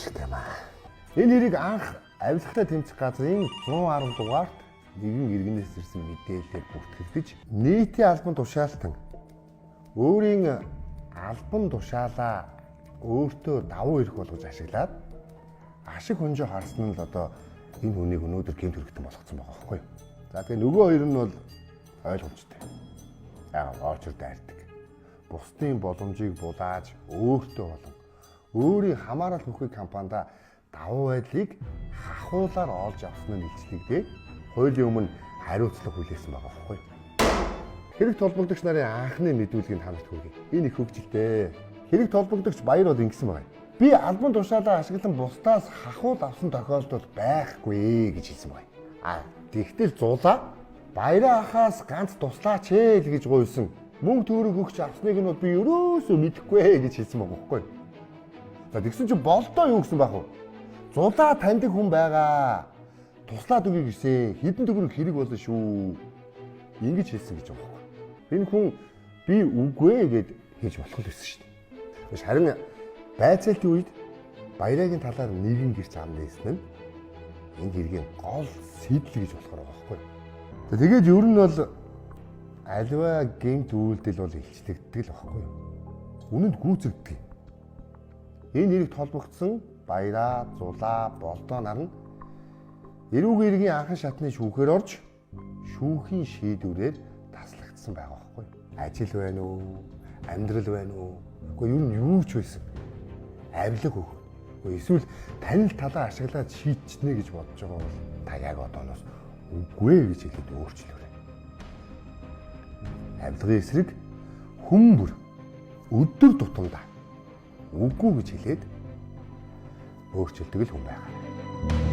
Аимшигтай юм аа. Энэ хэрэг анх авилгатай тэмцэх газрын 110 дугаарт нэгэн иргэнээс ирсэн мэдээлэлээр бүртгэгдэж, нийтийн албан тушаалтан өөрийн албан тушаалаа өөртөө давуу эрх болгож ашиглаад ашиг хонжоо харсан нь л одоо энэ хүнийг өнөөдөр гэмт хэрэгтэн болгоцсон байгаа байхгүй юу? За, тэгээ нөгөө хоёр нь бол ойлгомжтой. Яг очор дайрдаг. Бусдын боломжийг булааж, өөртөө болон өөрийн хамаарал бүхий компанида давуу байдлыг хахуулаар олж авсан нь илчлэгдээ, хуулийн өмнө хариуцлага хүлээсэн байгаа байхгүй юу? Хэрэг холбогдогч нарын анхны мэдүүлгийг та нарт хүргэе. Энэ их хөгжилтэй. Хэрэг холбогдогч Баяр бол ингэсэн байгаа юм. Би албан тушаалаа ашиглан бусдаас хахуул авсан тохиолдол байхгүй гэж хэлсэн байна. А тэгтэл Зулаа Баяраа ахаас ганц туслаач ээ л гэж гуйсан. Мөнгө төгрөг өгч авсныг нь бол би ерөөсөө мэдэхгүй гэж хэлсэн байгаа байхгүй. За, тэгсэн чинь Болдоо юу гэсэн байх вэ? Зулаа таньдаг хүн байгаа. Туслаад өгье гэсэн. Хэдэн төгрөг хэрэг болно шүү. Ингэж хэлсэн гэж байгаа байхгүй. Энэ хүн би үгүй гэд хийж болох л байсан шүү дээ. Харин байцаалтын үед Баярагийн талаар нэгэн гэрч ам нээсэн нь энэ хэргийн гол сэдэл гэж болохоор байгаа байхгүй. Тэгээд ер нь бол аливаа гэмт үйлдэл бол илчлэгддэг л байхгүй юу? Үнэнд гүйцэгддэг. Энэ хэрэг холбогдсон Баяраа, Зулаа, Болдоо нар нь эрүүг иргэний анхан шатны шүүхээр орж, шүүхийн шийдвэрээр таслагдсан байгаа байхгүй юу? Ажил байна уу? Амьдрал байна уу? Үгүй, ер нь юу ч байсан. Авилга өгөх. Үгүй, эсвэл танил талаа ашиглаад шийдчихнэ гэж бодож байгаа бол та яг одооноос үгүй гэж хэлээд өөрчлөөрэй. Авилгын эсрэг хүн бүр өдөр тутамдаа үгүй гэж хэлээд өөрчилдөг л хүн байгаа.